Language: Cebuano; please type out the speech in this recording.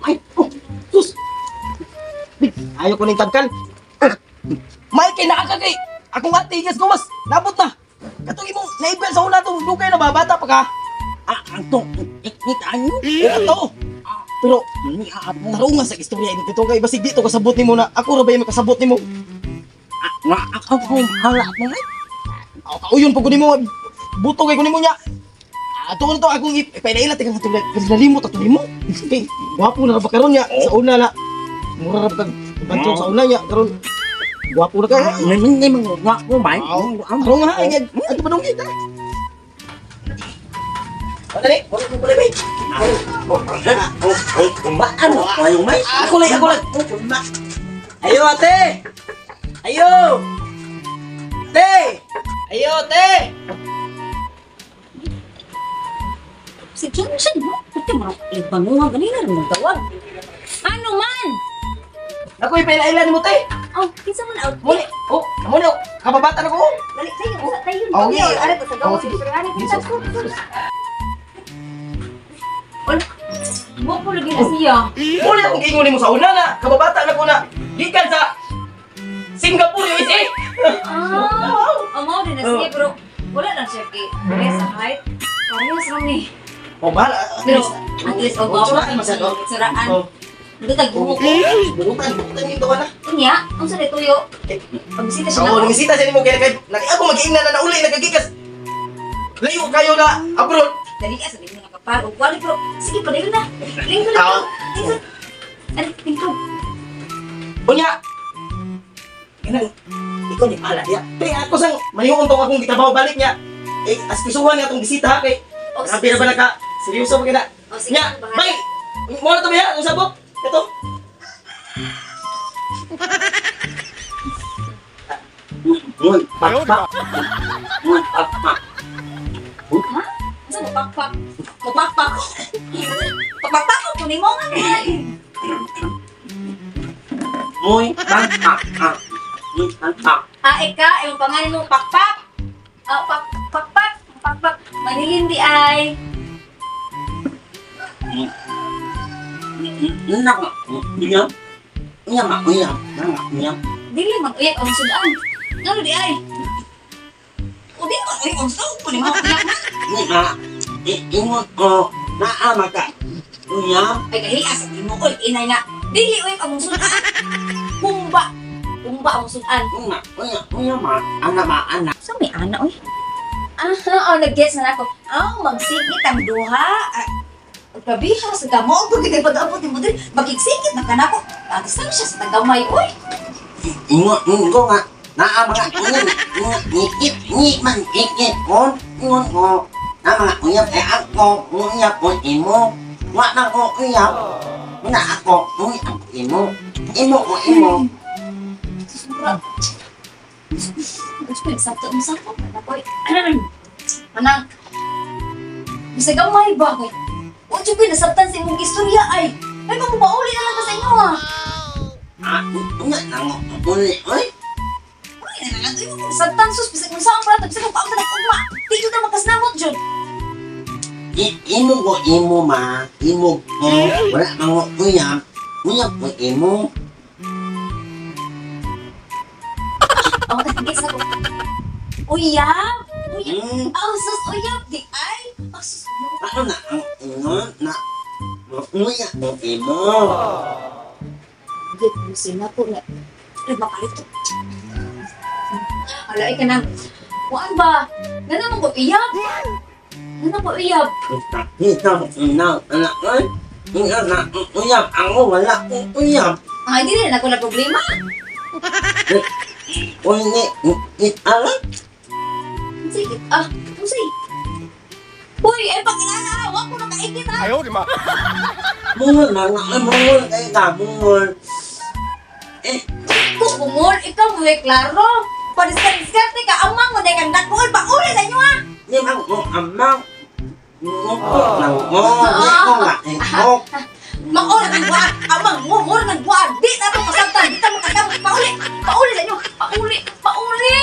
Ay, Sus. Ayaw ko ning tagkal. May kay naa ka kay akong ate igas gumas. Nabot na. Katong imong naibel sa una tong dugay na ba bata pa ka. Ah, ang tong ikit ano? Eh, ato. Pero Ni apo. tarungan sa istorya ini dito kay basig dito kasabot nimo na ako ra ba yung makasabot nimo? Nga ako kung hala mo eh. Aw kauyon pag nimo buto kay kunin mo niya. Ato na to akong ipailaila tika nga nalimot ato nimo. Kay gwapo na ra ba karon niya sa una na. Mura ra ba kag bantog sa una niya karon. Gwapo na ka. Ngayon ni mga gwapo ba? Tarungan ha, ay ato pa dong kita. Dali, wala ko pala, bay. Ano? Kayo may? Ako lang, ako lang. Ayo, ate! Ayo! Te! Ayo, te! Si Johnson, no? Pati mga ibanguha ganina rin magtawag. Ano man? Ako ipailaila nimo, te. Oh, kinsa man out. Muli. Oh, muli. Oh. Kababata na ko. Dali tayo, usa tayo. Oh, okay. Are ko sa gawas. Oh, sige. Pero ano kinsa ko? Wala. Mo ko lagi na siya. Muli akong giingon nimo sa una na. Kababata na ko na. Gikan sa Singapore, USA. Ah, amo din na siya pero wala na siya kay parehas sa height. Parehas lang ni. Oh, bahala. Pero at least oh, Oh, tsuraan man siya, oh. Tsuraan. Oh. Hindi tag buhok. Bukutan, bukutan yung tawa na. Unya, unsa na tuyo? Pagbisita siya Oo, na. numisita siya nimo kaya kay ako mag-iingnan na nauli nagagikas. Layo kayo na abroad. Dali ka sa di mo nakapar og wali pero sige padayon na. Lingkod Aw. lang. Lingkod. Ano lingkod? Unya. Kanang ikaw ni pala diya. Te ako sang mahiuon tong akong gitrabaho balik niya. Eh aspisuhan niya atong bisita ha kay. Oh, Grabe ra ba naka seryoso ba kina? Oh, sige, Nya, bahala. bay. Mo na to ba ya? Ang sabot. Ito. Ngun, pakpak. Ngun, pakpak. Ha? Unsa mo pakpak? Mo pakpak. Pakpak ko ni mo nga ni. Ngun, pakpak. Ngun, pakpak. Ah, ika, imong pangalan mo pakpak. Ah, pak pakpak, pakpak. Manilin di ay. Nak, uyam. Uyam, uyam. Uyam. Dili man uyak ang sudan. Ngano di ay? O di man uyak ang sudan ko ni mo uyak na. Nga, ingon ko, naama ka. Uyam. Ay kahiya sa imo oy inay na. Dili uyak ang sudan. Humba. Humba ang sudan. Nga, uyam, uyam, anak ba, anak. Sa may ana oy. Aha, oh, nag-guess na ako. Oh, magsigit ang duha. Ah, grabe siya sa gamo. Ang pagkakay pag-abot ni mo diri, makigsigit na ka na ako. Pag-isang siya sa tagamay, oy. Ingon, ingon ko nga, naama ka, uyam, ngikit, ngi man, ikit kon, ingon ko, naama nga, uyam, eh ako, uyam ko, imo, wa na ko, uyam, na ako, uyam, imo, imo ko, imo. Susura. Gusto ko sakto ang sakto. Ako'y, manang, bisag gamay ba? Kay, wa jud ko'y nasabtan sa imong istorya ay. Ay, mamubauli na lang ka sa inyo ah. Ah, nga, nango, uli, oy. Uy, na lang, imo ko nasabtan sus, bisag unsa ang prato, bisag ang paamta ugma. Di jud na makasnamot jud. Imo ko, imo ma, imo ko, wala mango, uyam, uyam ko, imo. Oh, gets na ko. Uyab! Uyab! Hmm. Oh, sus, uyab! Di ay! Oh, sus, no. Ano na ang ingon na uya ko imo. Hindi, kung na po na. Ay, mapalit to. Ala, ay ka nang. Kuan ba? Nga naman ko uyab! Nga naman ko uyab! Kita mo na anak oy. Nga na uyab ako wala ko uyab. Ah, hindi rin ako na problema. Uy ni it ala. Sige, ah, sige. Uy, ay pag-inana, wag ko nakaikit ah. Mungol na nga mungol kay ka mungol. Eh Kung bungol, ikaw mo eh, klaro. Padiskarte ka, amang mo na kang dakol, pauli sa inyo ah. ni mang mo amang. Mo nang mo ni ko nga ko. Maol ang buwan, amang mo, mo ng buwan. Di na ito masabtan, di ta makadamot. Pauli, pauli sa inyo, pauli, pauli.